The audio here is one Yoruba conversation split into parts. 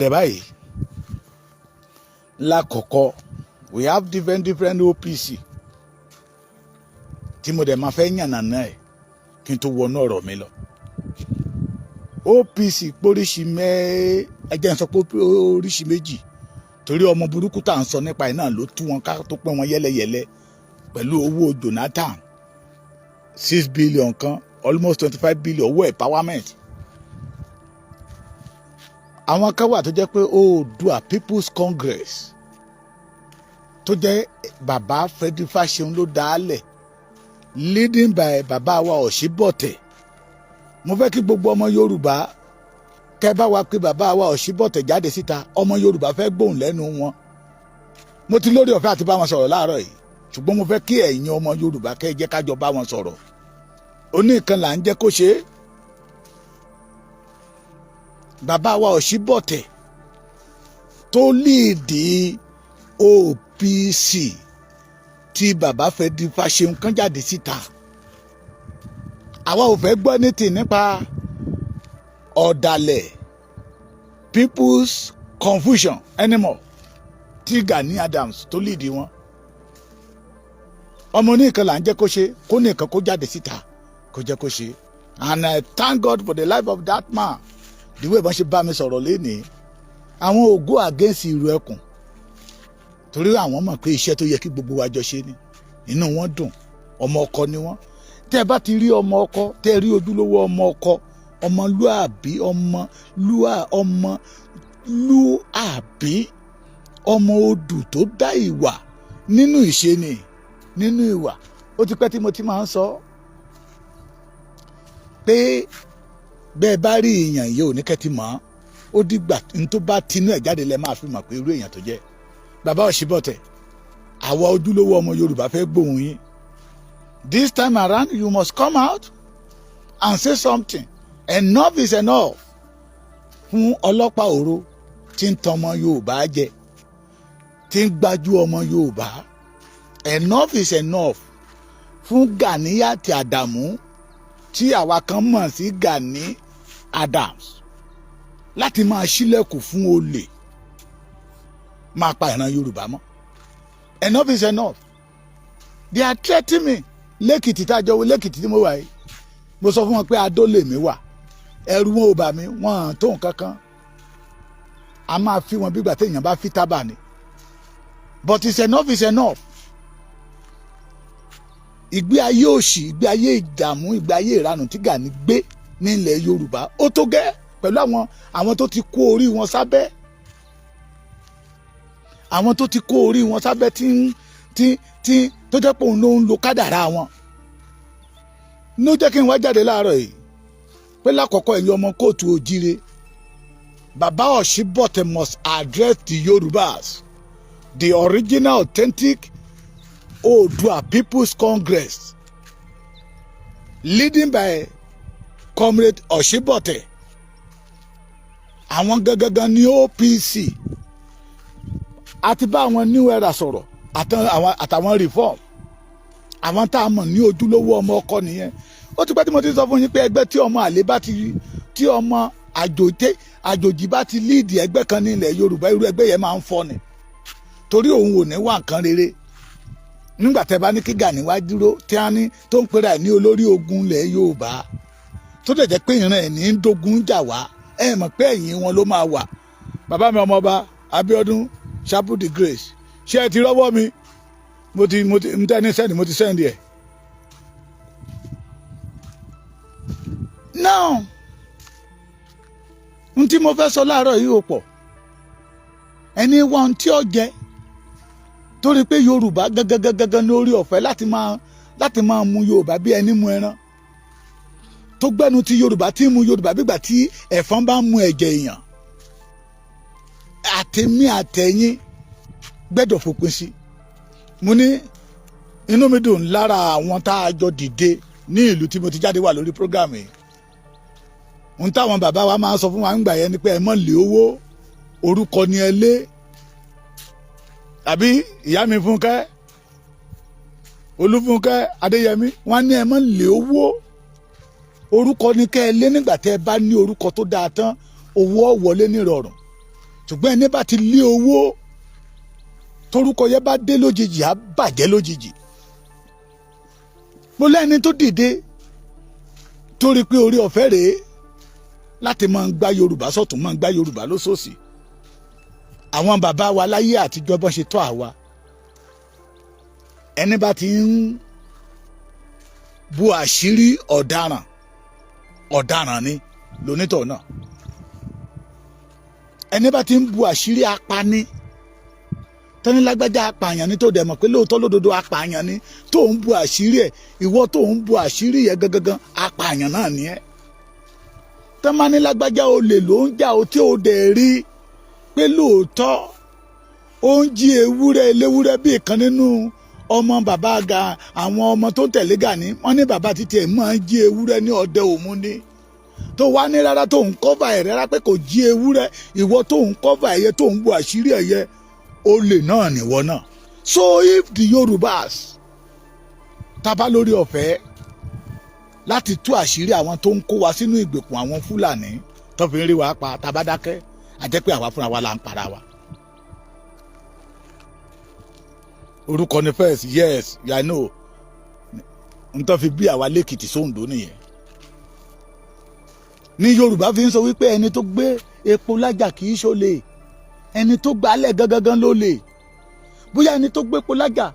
Bẹ̀rẹ̀ báyìí. Lákọ̀ọ́kọ́, we have different different OPC tí mo dẹ̀ máa fẹ́ yànnàná ẹ̀ kí n tó wọnú ọ̀rọ̀ mi lọ. OPC póríṣi mẹ́, ẹ jẹ́ n sọ pé oríṣi méjì, torí ọmọ burúkú tá à ń sọ nípa ẹ̀ náà ló tú wọn ká, tó pín wọn yẹ́lẹyẹ̀lẹ pẹ̀lú owó Jonathan, 6 billion kan, almost 25 billion, owó empowerment. Àwọn kan wà tó jẹ́ pé Oòduà People's Congress, tó jẹ́ bàbá Frederick Fasehun ló dá a lẹ̀, leading by bàbá wa Ọ̀ṣíbọ̀tẹ̀. Mo fẹ́ kí gbogbo ọmọ Yorùbá kẹ́ bá wa pé bàbá wa Ọ̀ṣíbọ̀tẹ̀ jáde síta. Ọmọ Yorùbá fẹ́ gbóhùn lẹ́nu wọn. Mo ti lórí ọ̀fẹ́ àti bá wọn sọ̀rọ̀ láàárọ̀ yìí, ṣùgbọ́n mo fẹ́ kí ẹ̀yin ọmọ Yorùbá kẹ́ ẹ jẹ́ kájọ bá wọn sọ̀rọ̀. Oníkan là ń jẹ́ kó ṣe é. Bàbá wa Ọ̀ṣíbọ̀tẹ̀ tó lead OPC tí bàbá Frederick Fasehun kan jáde síta. Àwa ò fẹ́ gbọ́ ní tì nípa ọ̀dàlẹ̀ People's Confusion anymore tí Gani Adams tó lead wọn. Ọmọ oníkan là ń jẹ́ kó ṣe, kó nìkan kó jáde síta, kó jẹ́ kó ṣe. And I thank God for the life of that man, the way bọ́n ṣe bá mi sọ̀rọ̀ lénìí. Àwọn ò go against ìrù ẹkùn, torí àwọn mọ̀ pé iṣẹ́ tó yẹ kí gbogbo wa jọ ṣe ni. Inú wọn dùn. Ọmọ ọkọ ni wọ́n. Tẹ́ ẹ bá ti rí ọmọ ọkọ, tẹ́ ẹ rí ojúlówó ọmọ ọkọ, ọmọlúàbí, ọmọlúàbí, ọmọ odù tó dá ìwà nínú ìṣe ni nínú ìwà. Ó ti pẹ́ tí mo ti máa ń sọ pé bẹ́ẹ̀ bá rí èèyàn yìí, ò ní kẹ́ ti mọ̀ ọ́. Ó dìgbà n tó bá tinú ẹ̀ jáde lẹ máa fi mọ̀ pé irú èèyàn tó jẹ́. Bàbá Ọ̀ṣíbọ̀tẹ̀, àwa ojúlówó ọmọ Yorùbá fẹ́ gbóhùn yín. This time around, you must come out and say something. Enough is enough fún ọlọ́pàá òru tí ń tan ọmọ Yorùbá jẹ, tí ń gbájú ọmọ Yorùbá. Enough is enough fún Gàníyàtì Àdàmú, tí àwa kan mọ̀ sí Gani Adams, láti máa ṣílẹ̀kùn fún olè máa pa ìran Yorùbá mọ́. Enough is enough. They are threatening me lẹ́kìtì tájọ wo lẹ́kìtì tí mo wà yìí. Mo sọ fún wọn pé adó lèmi wà, ẹrù wọn ò bà mí, wọn à tó nǹkan kan. A máa fi wọn bígbà téèyàn bá fi tábà ni. But it's enough is enough. Ìgbé ayé òṣì, ìgbé ayé ìdààmú, ìgbé ayé ìranù tí Gani gbé nílẹ̀ Yorùbá, ó tó gẹ́ pẹ̀lú àwọn tó ti kó orí wọn sábẹ́, àwọn tó ti kó orí wọn sábẹ́ tí tí tí tó jẹ́ pé òun ló ń lo kádàrá wọn. Ní ó jẹ́ kí n wá jáde láàárọ̀ yìí pé lákọ̀ọ́kọ́, ẹ̀yin ọmọ káàárọ̀ oòjíire, bàbá Ọ̀ṣíbọ̀tẹ̀ must address the Yorùbás, the original authentic Oòduà People's Congress leading by Comrade Ọ̀ṣíbọ̀tẹ̀. Àwọn gangan ní OPC. Àti bá àwọn New Era sọ̀rọ̀, àtàwọn Reform, àwọn tá a mọ̀ ní ojúlówó ọmọ ọkọ nìyẹn. Ó ti pẹ́ tí mo ti sọ fún yín pé ẹgbẹ́ tí ọmọ àlè bá ti, tí ọmọ àjòjì bá ti lead ẹgbẹ́ kan ní ilẹ̀ Yorùbá, irú ẹgbẹ́ yẹn máa ń fọ́ ni, torí òun ò ní wà nǹkan rere. Nígbà tẹ́ bá ní kí Gani wá dúró, tí a ní tó ń pera ẹ̀ ní olórí ogun ilẹ̀ Yorùbá, tó dẹ̀ jẹ́ pé ìran ẹ̀ ní ń dogun jà wá, ẹ mọ̀ pé ẹ̀yìn wọn ló máa wà. Bàbá mi, ọmọọba Abíọ́dún Chapu the Grace, ṣé ẹ ti rọ́wọ́ mi? Mo ti n tẹ́ ní send, mo ti send ẹ̀. Now, n tí mo fẹ́ sọ láàárọ̀ yìí ò pọ̀. Ẹni wọn tí ó jẹ torí pé Yorùbá gangan ní orí ọ̀fẹ́ láti máa mu Yorùbá bí ẹni mu ẹran, tó gbẹ́nu ti Yorùbá tí mu Yorùbá bígbà tí ẹ̀fọn bá ń mu ẹ̀jẹ̀ èèyàn. Àtẹ̀mí àtẹ̀yìn gbẹ́dọ̀ fòpin sí. Mo ní inú mi dùn lára àwọn tá a jọ dìde ní ìlú tí mo ti jáde wà lórí program yìí. Ohun táwọn bàbá wa máa ń sọ fún wa ńgbà yẹn ni pé ẹ mọ̀ lé owó, orúkọ ni ẹ lé. Àbí ìyá mi Fúnkẹ́ Olúfúnkẹ́ Adéyẹmí, wọ́n ní ẹ mọ̀ lé owó, orúkọ ni kẹ́ ẹ lé. Nígbà tẹ́ ẹ bá ní orúkọ tó dáa tán, owó ó wọlé nírọ̀rùn. Ṣùgbọ́n ẹni bá ti lé owó, torúkọ yẹn bá dé lójijì, á bàjẹ́ lójijì. Mo lẹ́ni tó dìde torí pé orí ọ̀fẹ́ rèé láti máa ń gbá Yorùbá sọ̀tún, máa ń gbá Yorùbá lóṣòsì. Àwọn bàbá wa láyé àtijọ́, bọ́n ṣe tọ́ àwa, ẹni bá ti ń bu àṣírí ọ̀daràn, ọ̀daràn ni lonítọ̀ náà. Ẹni bá ti ń bu àṣírí apani, tọ́ni lágbájá apààyàn ni, tó dẹ̀ mọ̀ pé lóòótọ́ lódodo apààyàn ni, tó ń bu àṣírí ẹ̀, ìwọ tó ń bu àṣírí yẹn gangan, apààyàn náà ni ẹ́. Tọ́mání lágbájá olè ló ń jà ó, tí ó dẹ̀ rí pé lóòótọ́ ó ń jí ewúrẹ́ eléwúrẹ́, bí ìkan nínú ọmọ bàbá ga, àwọn ọmọ tó ń tẹ̀lé Gani, wọ́n ní bàbá títí ẹ̀ máa ń jí ewúrẹ́ ní ọdẹ òmu ni, tó wá ní rárá, tó ń cover ẹ̀ rárá pé kò jí ewúrẹ́, ìwọ tó ń cover ẹ̀yẹ, tó ń bu àṣírí ẹ̀yẹ, olè náà nìwọ náà. So if the Yorùbás tábà lórí ọ̀fẹ́ láti tú àṣírí àwọn tó ń kó wa sínú ìgbèkùn àwọn Fúlàní tó fi ń rí wa pa, tábà dákẹ́, a jẹ́ pé àwa fúnra wa là ń para wa. Orúkọ ni first. Yes, I know. N tó fi bí àwa lẹ́kìtì sóńdó nìyẹn. Ní Yorùbá fi ń sọ wípé ẹni tó gbé epo lájà kì í ṣolè, ẹni tó gbálẹ̀ gangan ló lè. Bóyá ẹni tó gbé epo lájà,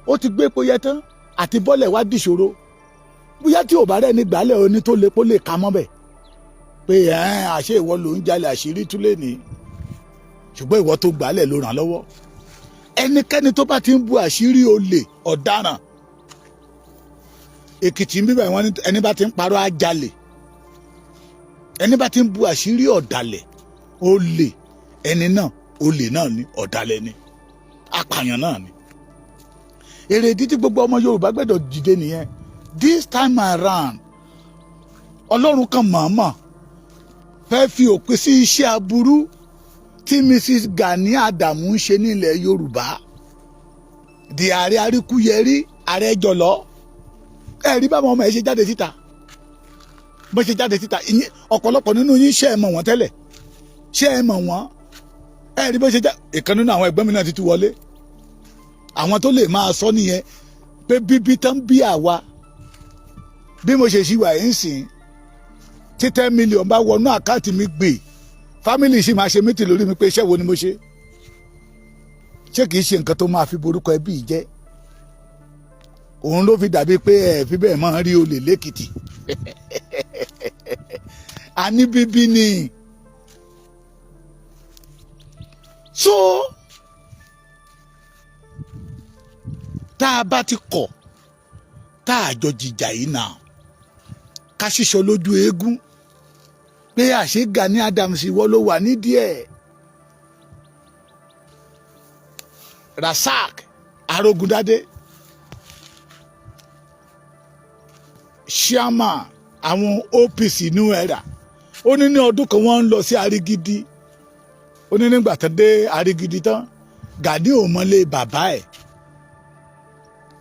ó ti gbé epo yẹ tán, àti bọ́lẹ̀ wá dìṣòro. Bóyá tí ò bá rẹ̀ ní gbálẹ̀, oní tó lépo lè ka mọ́ bẹ̀ pé ẹ̀ẹ́n, àṣé ìwọ ló ń jalè, àṣírí túlẹ̀ ní. Ṣùgbọ́n ìwọ tó gbálẹ̀ ló ràn lọ́wọ́. Ẹnikẹ́ni tó bá ti ń bu àṣírí olè, ọ̀daràn. Èkìtì ń bíbẹ̀, wọ́n ní ẹni bá ti ń parọ́ á jalè. Ẹni bá ti ń bu àṣírí ọ̀dàlẹ̀, olè, ẹni náà olè náà ni, ọ̀dàlẹ̀ ni, apààyàn náà ni. Èrèdí tí gbogbo ọmọ Yorùbá gbọ́dọ̀ dìde nìyẹn. This time around, Ọlọ́run kan mọ̀ọ́mọ̀ fẹ́ fi òpin sí iṣẹ́ aburú tí Mrs Gani Adamu ń ṣe nílẹ̀ Yorùbá, di ààrẹ aríkúyẹrí, ààrẹ jọlọ. Ẹ rí báwọn ọmọ ẹ ṣe jáde síta, bó ṣe jáde síta, ọ̀pọ̀lọpọ̀ nínú yín, ṣé ẹ mọ̀ wọ́n tẹ́lẹ̀? Ṣé ẹ mọ̀ wọ́n? Ẹ rí bó ṣe já. Ìkan nínú àwọn ẹgbẹ́ mi náà ti tú wọlé. Àwọn tó lè máa sọ nìyẹn pé bíbí tán bí àwa, bí mo ṣe ṣì wà yín sìn, tí 10 million bá wọnú account mi gbè, family sì máa ṣe meeting lórí mi pé iṣẹ́ wo ni mo ṣe. Ṣé kìí ṣe nǹkan tó máa fi borúkọ ẹbí yìí jẹ́? Òun ló fi dàbí pé ẹ fi bẹ́ẹ̀ máa rí olè lẹ́kìtì. Àní bíbí ni. So tá a bá ti kọ̀, tá a jọ jìjà yìí náà, ká ṣíṣọ lójú eégún pé àṣé Gani Adams, ìwọ ló wà nídìí ẹ̀. Rasak Arógundádé, chairman àwọn OPC New Era, ó ní ní ọdún kan wọ́n ń lọ sí Arigidi. Ó ní nígbà tó dé Arigidi tán, Gani ò mọlé bàbá ẹ̀,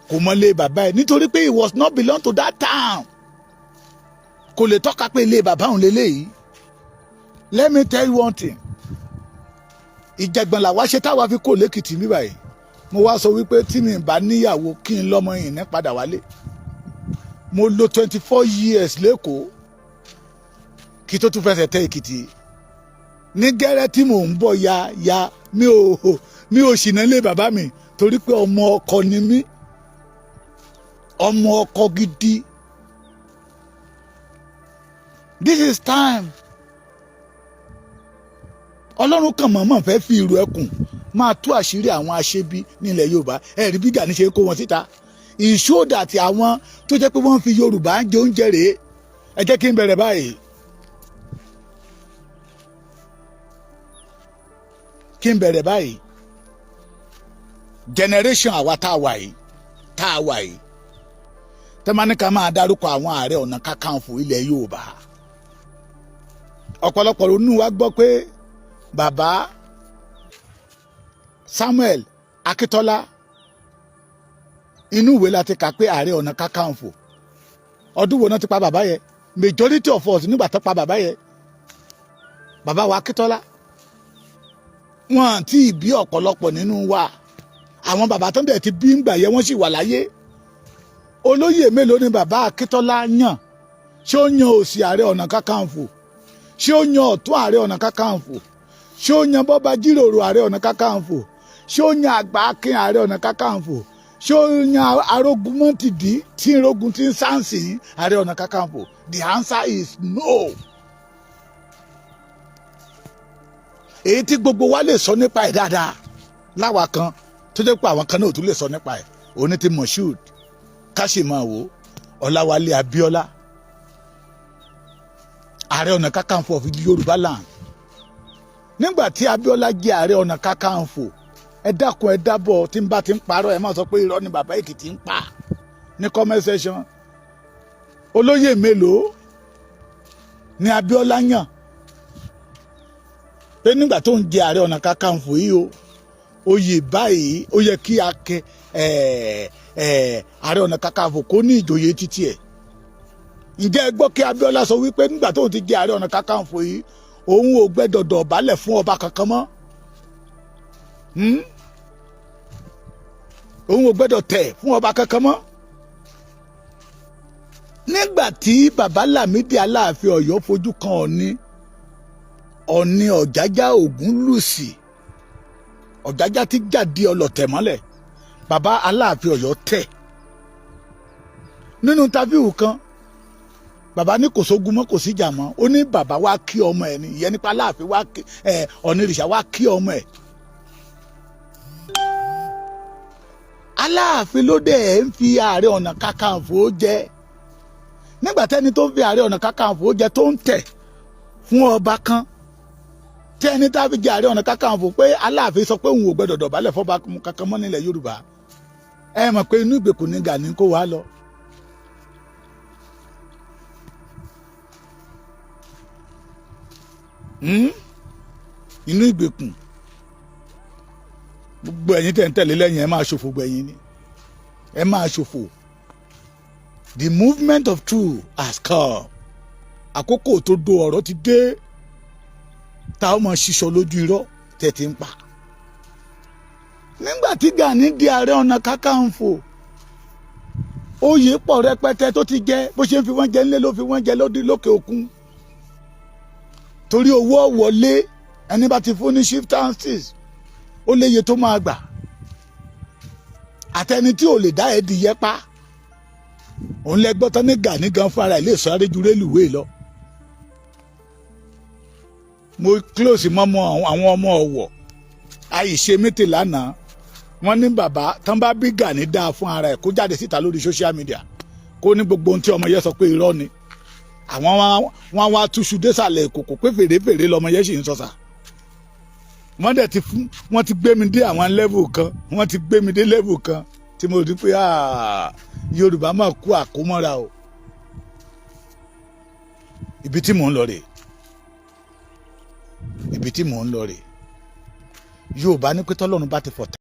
kò mọlé bàbá ẹ̀, nítorí pé he was not belong to that town. Kò lè tọ́ka pé ilé bàbá òun lélẹ́yìí. Let me tell you one thing. Ìjẹ̀gbọ̀n làwa ṣe táwa fi kó lẹ́kìtì mi báyìí. Mo wá sọ wípé tí mi bá níyàwó, kí n lọ́mọ yìí ní padà wálé. Mo lò 24 years lẹ́kọ̀ọ́ kí tó tún fẹsẹ̀ tẹ Èkìtì. Ní gẹ́rẹ́ tí mò ń bọ̀ ya ya, mi ò ṣìnà lé bàbá mi, torí pé ọmọ ọkọ ni mí, ọmọ ọkọ gidi. This is time. Ọlọ́run kan mọ̀ọ́mọ̀ fẹ́ fi ìrù ẹkùn máa tú àṣírí àwọn aṣebi nílẹ̀ Yorùbá. Ẹ̀rí bí Gani ṣe kó wọn síta, ìṣódà àti àwọn tó jẹ́ pé wọ́n fi Yorùbá ń jẹ oúnjẹ rèé. Ẹ jẹ́ kí n bẹ̀rẹ̀ báyìí. Kí n bẹ̀rẹ̀ báyìí. Generation àwa tá a wà yìí, tá a wà yìí, tẹ́mánìkà máa dárúkọ àwọn Ààrẹ Ọ̀nà Kakanfò ilẹ̀ Yorùbá, ọ̀pọ̀lọpọ̀ nínú wa gbọ́ pé bàbá Samuel Akíntọ́lá, inú ìwé la ti kà pé Ààrẹ Ọ̀nà Kakanfò. Ọdún wo náà ti pa bàbá yẹn? Majority of us, nígbà tó pa bàbá yẹn, bàbá wa Akíntọ́lá, Wọn àti ìbí ọ̀pọ̀lọpọ̀ nínú wa, àwọn bàbá tó ń dẹ̀ ti bí ń gbà yẹ, wọ́n sì wà láyé. Olóyè mélòó ni bàbá Akíntọ́lá yàn? Ṣé ó yan òsì Ààrẹ Ọ̀nà Kakanfò? Ṣé ó yan ọ̀tún Ààrẹ Ọ̀nà Kakanfò? Ṣé ó yan Bọ́ba Jíròrò Ààrẹ Ọ̀nà Kakanfò? Ṣé ó yan Àgbà Akin Ààrẹ Ọ̀nà Kakanfò? Ṣé ó yan Arógunmọ́tìdí tí ń rogun tí ń sáǹsì Ààrẹ Ọ̀nà Kakanfò? The answer is no. Èyí tí gbogbo wa lè sọ nípa ẹ̀ dáadáa láwa kan tó jẹ́ pé àwọn kan náà ò tún lè sọ nípa ẹ̀, òní ti Moshood Káṣímáwo Ọláwálé Abíọ́lá, Ààrẹ Ọ̀nà Kakanfò of Yorùbá land. Nígbà tí Abíọ́lá jẹ́ Ààrẹ Ọ̀nà Kakanfò, ẹ dákun, ẹ dábọ̀, tí n bá ti ń parọ́, ẹ má sọ pé irọ́ ni bàbá Èkìtì ń pa ní comment section. Olóyè mélòó ni Abíọ́lá yàn pé nígbà tó ń jẹ Ààrẹ Ọ̀nà Kakanfò yìí o, oyè báyìí ó yẹ kí akẹ ẹ ẹ Ààrẹ Ọ̀nà Kakanfò kó ní ìjòyè títí ẹ̀? Ǹjẹ́ ẹ gbọ́ kí Abíọ́lá sọ wípé nígbà tóun ti jẹ Ààrẹ Ọ̀nà Kakanfò yìí, òun ò gbẹ́dọ̀ dọ̀bálẹ̀ fún ọba kankan mọ́? Òun ò gbẹ́dọ̀ tẹ̀ fún ọba kankan mọ́. Nígbà tí bàbá Lámídì Aláàfin Ọ̀yọ́ fojú kan Ọ̀ní, Ọ̀ní Ọ̀jájá Ògúnlùsì, Ọ̀jájá tí jáde ọlọ̀tẹ̀ mọ́lẹ̀, bàbá Aláàfin Ọ̀yọ́ tẹ̀. Nínú interview kan, bàbá ní kò sógun mọ́, kò síjà mọ́. Ó ní bàbá wá kí ọmọ ẹ̀ ní ìyẹn nípa Aláàfin wá kí ẹ, Ọ̀nìrìṣà wá kí ọmọ ẹ̀. Aláàfin ló dẹ̀ ń fi Ààrẹ Ọ̀nà Kakanfò jẹ. Nígbà tẹ́ni tó ń fi Ààrẹ Ọ̀nà Kakanfò jẹ tó ń tẹ̀ fún ọba kan, tí ẹni tá a fi jẹ Ààrẹ Ọ̀nà Kakanfò pé Aláàfin sọ pé òun ò gbẹdọ̀ dọ̀bálẹ̀ fọba kankan mọ́ nílẹ̀ Yorùbá, ẹ mọ̀ pé inú ìgbèkùn ní Gani kó wá lọ. Inú ìgbèkùn, gbogbo ẹ̀yin tẹ̀ ń tẹ̀lé lẹ́yìn, ẹ máa ṣòfò gbẹ̀yìn ni, ẹ máa ṣòfò. The movement of truth has come. Àkókò tó do ọ̀rọ̀ ti dé tá a máa ṣiṣọ́ lójú irọ́ tẹ̀ ti ń pa. Nígbà tí Gani di Ààrẹ Ọ̀nà Kakanfò, oyè pọ̀ rẹpẹtẹ tó ti jẹ. Bó ṣe ń fi wọ́n jẹ ńlé ló fi wọ́n jẹ lódì lókè òkun, torí owó wọlé. Ẹni bá ti fún ní chieftaincies, ó léye tó máa gbà, àtẹni tí ò lè dá ẹdì yẹ pa òun lẹ gbọ́ tán ní Gani gan fúnra ẹ̀ lè sáré ju rélùwéè lọ. Mo close mọ́mọ́ àwọn ọmọ Ọ̀wọ̀ àìṣe mítì lánàá. Wọ́n ní bàbá tán bá bí Gani dáa fún ara ẹ̀ kó jáde síta lórí social media, kó ní gbogbo ohun tí ọmọ yẹn sọ pé irọ́ ni. Àwọn wọn wá túṣu désàlẹ̀ kòkò pé fèrèfèrè lọmọ yẹn sì ń sọ̀sà. Wọ́n dẹ̀ ti fún wọ́n ti gbé mi dé àwọn level kan, wọ́n ti gbé mi dé level kan tí mo rí pé Yorùbá máa kú àkómọ́ra o. Ibi tí mò ń lọ rèé, ibi tí mò ń lọ rèé. Yorùbá ní pé tọ́lọ́run bá ti fọ̀tá